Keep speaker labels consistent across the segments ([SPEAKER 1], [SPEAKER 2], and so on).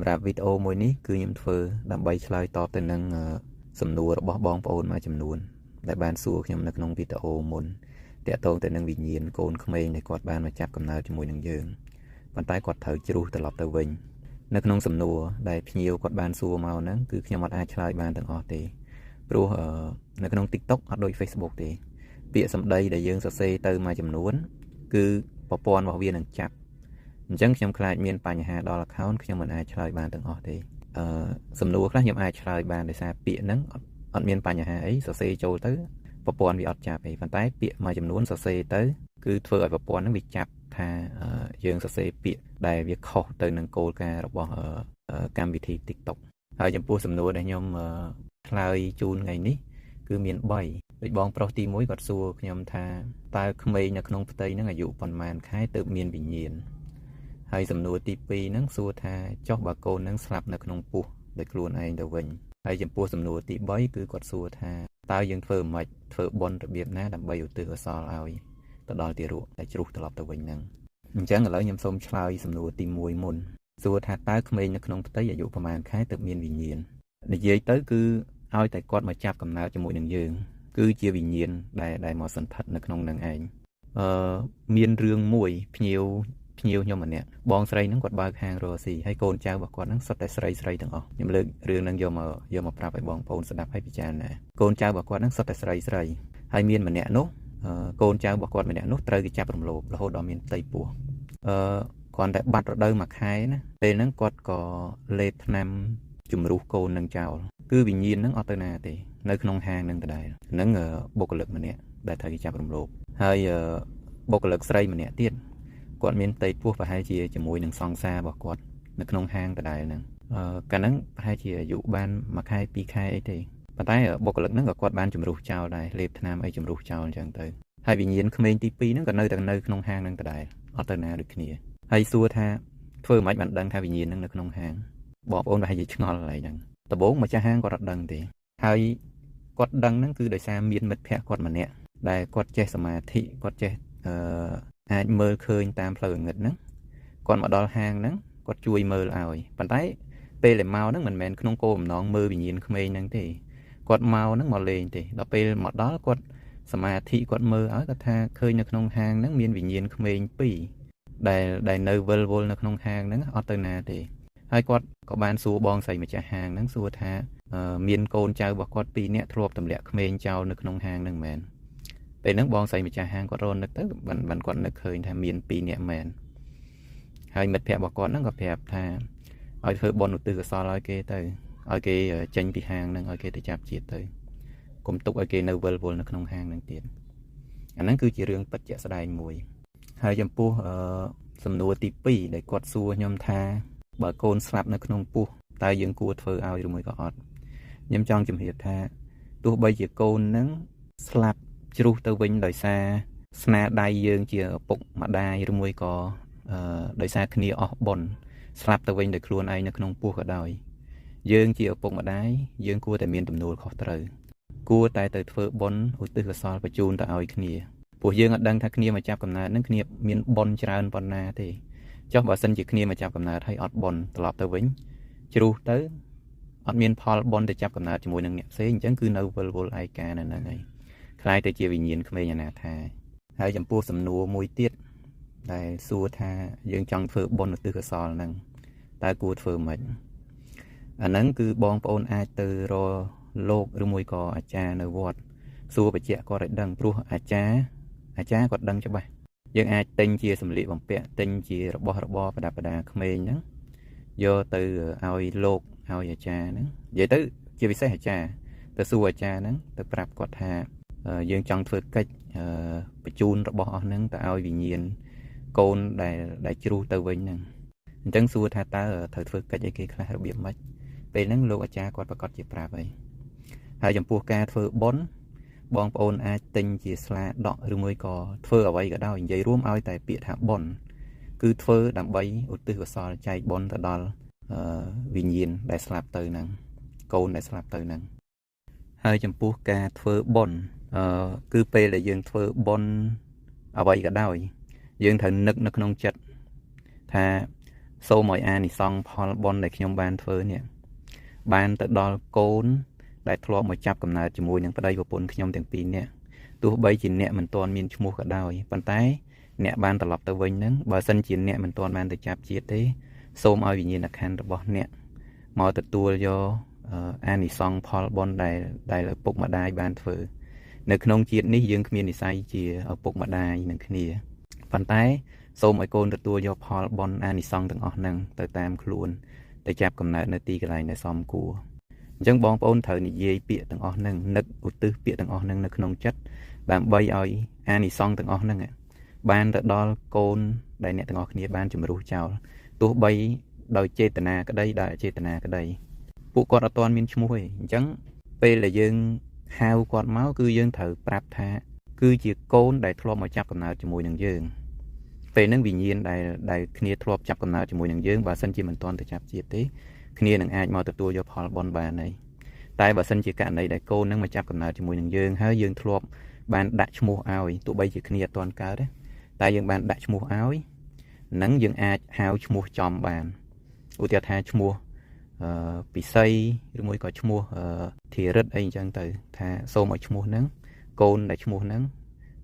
[SPEAKER 1] សម្រាប់វីដេអូមួយនេះគឺខ្ញុំធ្វើដើម្បីឆ្លើយតបទៅនឹងសំណួររបស់បងប្អូនមួយចំនួនដែលបានសួរខ្ញុំនៅក្នុងវីដេអូមុនទាក់ទងទៅនឹងវិញ្ញាណកូនក្មេងដែលគាត់បានមកចាប់កំណើតជាមួយនឹងយើងប៉ុន្តែគាត់ត្រូវជ្រុះត្រឡប់ទៅវិញនៅក្នុងសំណួរដែលភ្ញៀវគាត់បានសួរមកហ្នឹងគឺខ្ញុំអត់អាចឆ្លើយបានទាំងអស់ទេព្រោះនៅក្នុង TikTok អត់ដូច Facebook ទេពាក្យសម្ដីដែលយើងសរសេរទៅមួយចំនួនគឺប្រព័ន្ធរបស់វានឹងចាប់អញ្ចឹងខ្ញុំខ្លាចមានបញ្ហាដល់ account ខ្ញុំមិនអាចឆ្លើយបានទាំងអស់ទេអឺសំណួរខ្លះខ្ញុំអាចឆ្លើយបានដោយសារពាក្យហ្នឹងអត់មានបញ្ហាអីសរសេរចូលទៅប្រព័ន្ធវាអត់ចាប់ទេប៉ុន្តែពាក្យមួយចំនួនសរសេរទៅគឺធ្វើឲ្យប្រព័ន្ធហ្នឹងវាចាប់ថាយើងសរសេរពាក្យដែលវាខុសទៅនឹងគោលការណ៍របស់កម្មវិធី TikTok ហើយចំពោះសំណួរដែលខ្ញុំឆ្លើយជូនថ្ងៃនេះគឺមាន3ដូចបងប្រុសទី1គាត់សួរខ្ញុំថាតើក្មេងនៅក្នុងផ្ទៃហ្នឹងអាយុប៉ុន្មានខែទើបមានវិញ្ញាណហើយសំណួរទី2ហ្នឹងសួរថាចុះបើកូនហ្នឹងស្លាប់នៅក្នុងពោះដោយខ្លួនឯងទៅវិញហើយចំពោះសំណួរទី3គឺគាត់សួរថាតើយើងធ្វើម៉េចធ្វើបុណ្យរបៀបណាដើម្បីឧទ្ទិសកុសលឲ្យទៅដល់ទារកដែលជ្រុះត្រឡប់ទៅវិញហ្នឹងអញ្ចឹងឥឡូវខ្ញុំសូមឆ្លើយសំណួរទី1មុនសួរថាតើក្មេងនៅក្នុងផ្ទៃអាយុប្រហែលខែទើបមានវិញ្ញាណនិយាយទៅគឺឲ្យតែគាត់មកចាប់កំណើតជាមួយនឹងយើងគឺជាវិញ្ញាណដែលមកសន្ធិដ្ឋនៅក្នុងនឹងឯងអឺមានរឿងមួយភ្ញៀវខ្ញុំម្នាក់បងស្រីហ្នឹងគាត់បើកហាងរកស៊ីហើយកូនចៅរបស់គាត់ហ្នឹងសុទ្ធតែស្រីស្រីទាំងអស់ខ្ញុំលើករឿងហ្នឹងយកមកប្រាប់ឲ្យបងប្អូនស្ដាប់ឲ្យពិចារណាកូនចៅរបស់គាត់ហ្នឹងសុទ្ធតែស្រីស្រីហើយមានម្នាក់នោះកូនចៅរបស់គាត់ម្នាក់នោះត្រូវគេចាប់រំលោភរហូតដល់មានផ្ទៃពោះអឺគ្រាន់តែបាត់រដូវមួយខែណាពេលហ្នឹងគាត់ក៏លេបថ្នាំជំរុះកូននឹងចោលគឺវិញ្ញាណហ្នឹងអត់ទៅណាទេនៅក្នុងហាងហ្នឹងដដែលហ្នឹងបុគ្គលិកម្នាក់ដែលត្រូវគេចាប់រំលោភហើយបុគ្គលិកស្រីម្នាក់ទៀតគាត់មានផ្ទៃពោះប្រហែលជាជាមួយនឹងសង្សាររបស់គាត់នៅក្នុងហាងដដែលហ្នឹងកាលហ្នឹងប្រហែលជាអាយុបាន1ខែ2ខែអីទេប៉ុន្តែបុគ្គលិកហ្នឹងក៏គាត់បានជំរុះចោលដែរលេបថ្នាំអីជំរុះចោលអញ្ចឹងទៅហើយវិញ្ញាណក្មេងទី2ហ្នឹងក៏នៅតែនៅក្នុងហាងហ្នឹងដដែលអត់ទៅណាដូចគ្នាហើយសួរថាធ្វើមិនបានដឹងថាវិញ្ញាណហ្នឹងនៅក្នុងហាងបងប្អូនប្រហែលជាឆ្ងល់កន្លែងហ្នឹងដំបូងម្ចាស់ហាងគាត់អត់ដឹងទេហើយគាត់ដឹងហ្នឹងគឺដោយសារមានមិត្តភ័ក្តិគាត់ម្នាក់ដែលគាត់ចេះសមាធិគាត់ចេះអឺអាចមើលឃើញតាមផ្លូវងឹតហ្នឹងគាត់មកដល់ហាងហ្នឹងគាត់ជួយមើលឲ្យប៉ុន្តែពេលដែលមកហ្នឹងមិនមែនក្នុងគោលបំណងមើលវិញ្ញាណក្មេងហ្នឹងទេគាត់មកហ្នឹងមកលេងទេដល់ពេលមកដល់គាត់សមាធិគាត់មើលឲ្យគាត់ថាឃើញនៅក្នុងហាងហ្នឹងមានវិញ្ញាណក្មេងពីរដែលនៅវិលវល់នៅក្នុងហាងហ្នឹងអត់ទៅណាទេហើយគាត់ក៏បានសួរបងស្រីម្ចាស់ហាងហ្នឹងសួរថាមានកូនចៅរបស់គាត់ពីរនាក់ធ្លាប់ទម្លាក់ក្មេងចោលនៅក្នុងហាងហ្នឹងមែនពេលហ្នឹងបងស្រីម្ចាស់ហាងគាត់រនឹកទៅបានគាត់នឹកឃើញថាមានពីរនាក់មែនហើយមិត្តភ័ក្តិរបស់គាត់ហ្នឹងក៏ប្រាប់ថាឲ្យធ្វើបុណ្យឧទ្ទិសកុសលឲ្យគេទៅឲ្យគេចេញពីហាងហ្នឹងឲ្យគេទៅចាប់ជាតិទៅកុំទុកឲ្យគេនៅវិលវល់នៅក្នុងហាងហ្នឹងទៀតអាហ្នឹងគឺជារឿងពិតជាក់ស្ដែងមួយហើយចំពោះសំណួរទី2ដែលគាត់សួរខ្ញុំថាបើកូនស្លាប់នៅក្នុងពោះតើយើងគួរធ្វើឲ្យឬមួយក៏អត់ខ្ញុំចង់ជំរាបថាទោះបីជាកូនហ្នឹងស្លាប់ជ្រុះទៅវិញដោយសារស្នាដៃយើងជាឪពុកម្ដាយឬមួយក៏ដោយសារគ្នាអស់បុណ្យស្លាប់ទៅវិញដោយខ្លួនឯងនៅក្នុងពោះក៏ដោយយើងជាឪពុកម្ដាយយើងគួរតែមានទំនួលខុសត្រូវគួរតែទៅធ្វើបុណ្យឧទ្ទិសកុសលបញ្ជូនទៅឲ្យគ្នាព្រោះយើងអត់ដឹងថាគ្នាមកចាប់កំណើតនឹងគ្នាមានបុណ្យច្រើនប៉ុណ្ណាទេចុះបើសិនជាគ្នាមកចាប់កំណើតហើយអត់បុណ្យត្រឡប់ទៅវិញជ្រុះទៅអត់មានផលបុណ្យទៅចាប់កំណើតជាមួយនឹងអ្នកផ្សេងអញ្ចឹងគឺនៅវិលវល់ឯកានៅហ្នឹងហើយคล้ายទៅជាវិញ្ញាណក្មេងអនាថាហើយចំពោះសំណួរមួយទៀតដែលសួរថាយើងចង់ធ្វើបុណ្យឧទ្ទិសកុសលហ្នឹងតើគួរធ្វើម៉េចអាហ្នឹងគឺបងប្អូនអាចទៅរកលោកឬមួយក៏អាចារ្យនៅវត្តសួរបញ្ជាក់គាត់ឲ្យដឹងព្រោះអាចារ្យគាត់ដឹងច្បាស់យើងអាចទិញជាសម្លៀកបំពាក់ទិញជារបស់របរប្រដាប់ប្រដាក្មេងហ្នឹងយកទៅឲ្យលោកឲ្យអាចារ្យហ្នឹងនិយាយទៅជាពិសេសអាចារ្យទៅសួរអាចារ្យហ្នឹងទៅប្រាប់គាត់ថាយើងចង់ធ្វើកិច្ចបញ្ជូនរបស់អស់ហ្នឹងទៅឲ្យវិញ្ញាណកូនដែលជ្រុះទៅវិញហ្នឹងអញ្ចឹងសួរថាតើត្រូវធ្វើកិច្ចអីគេខ្លះរបៀបម៉េចពេលហ្នឹងលោកអាចារ្យគាត់ប្រកាសជាប្រាប់ហើយហើយចំពោះការធ្វើបុណ្យបងប្អូនអាចទិញជាស្លាដកឬមួយក៏ធ្វើអ្វីក៏ដោយនិយាយរួមឲ្យតែពាក្យថាបុណ្យគឺធ្វើដើម្បីឧទ្ទិសកុសលចែកបុណ្យទៅដល់វិញ្ញាណដែលស្លាប់ទៅហ្នឹងកូនដែលស្លាប់ទៅហ្នឹងហើយចំពោះការធ្វើបុណ្យគឺពេលដែលយើងធ្វើបុណ្យអ្វីក៏ដោយយើងត្រូវនឹកនៅក្នុងចិត្តថា សូមឲ្យអានិសង្សផលបុណ្យដែលខ្ញុំបានធ្វើនេះបានទៅដល់កូនដែលធ្លាប់មកចាប់កំណើតជាមួយនឹងប្តីប្រពន្ធខ្ញុំទាំងពីរនាក់ទោះបីជាអ្នកមិនទាន់មានឈ្មោះក៏ដោយប៉ុន្តែអ្នកបានត្រឡប់ទៅវិញហ្នឹងបើសិនជាអ្នកមិនទាន់បានទៅចាប់ជាតិទេសូមឲ្យវិញ្ញាណក្ខន្ធរបស់អ្នកមកទទួលយកអានិសង្សផលបុណ្យដែលឪពុកម្ដាយបានធ្វើនៅក្នុងជាតិនេះយើងគ្មាននិស័យជាឪពុកម្ដាយនឹងគ្នាប៉ុន្តែសូមឲ្យកូនទទួលយកផលបុណ្យអានិសង្សទាំងអស់ហ្នឹងទៅតាមខ្លួនទៅចាប់កំណើតនៅទីកន្លែងដែលសមគួរអញ្ចឹងបងប្អូនត្រូវនិយាយពាក្យទាំងអស់ហ្នឹងនឹកឧទ្ទិសពាក្យទាំងអស់ហ្នឹងនៅក្នុងចិត្តដើម្បីឲ្យអានិសង្សទាំងអស់ហ្នឹងបានទៅដល់កូនដែលអ្នកទាំងអស់គ្នាបានជំរុះចោលទោះបីដោយចេតនាក្តីដោយអចេតនាក្តីពួកគាត់អត់ទាន់មានឈ្មោះទេអញ្ចឹងពេលដែលយើងហៅគាត់មកគឺយើងត្រូវប្រាប់ថាគឺជាកូនដែលធ្លាប់មកចាប់កំណើតជាមួយនឹងយើងពេលហ្នឹងវិញ្ញាណដែលគ្នាធ្លាប់ចាប់កំណើតជាមួយនឹងយើងបើសិនជាមិនទាន់ទៅចាប់ជាតិទេគ្នានឹងអាចមកទទួលយកផលបុណ្យបានហើយតែបើសិនជាករណីដែលកូននឹងមកចាប់កំណើតជាមួយនឹងយើងហើយយើងធ្លាប់បានដាក់ឈ្មោះឲ្យទោះបីជាគ្នាអត់ទាន់កើតទេតែយើងបានដាក់ឈ្មោះឲ្យនឹងយើងអាចហៅឈ្មោះចំបានឧទាហរណ៍ថាឈ្មោះពិសីឬមួយក៏ឈ្មោះធីរិទ្ធអីអញ្ចឹងទៅថាសូមឲ្យឈ្មោះហ្នឹងកូនដែលឈ្មោះហ្នឹង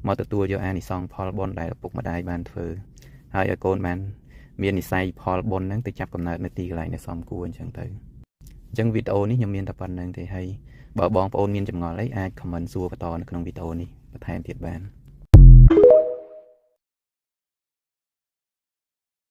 [SPEAKER 1] មកទទួលយកអានិសង្សផលបុណ្យដែលឪពុកម្ដាយបានធ្វើហើយឲ្យកូនបានមាននិស័យផលបុណ្យហ្នឹងទៅចាប់កំណើតនៅទីកន្លែងដែលសមគួរអញ្ចឹងទៅអញ្ចឹងវីដេអូនេះខ្ញុំមានតែប៉ុណ្្នឹងទេហើយបើបងប្អូនមានចម្ងល់អីអាច comment សួរបន្តនៅក្នុងវីដេអូនេះបន្ថែមទៀតបាន។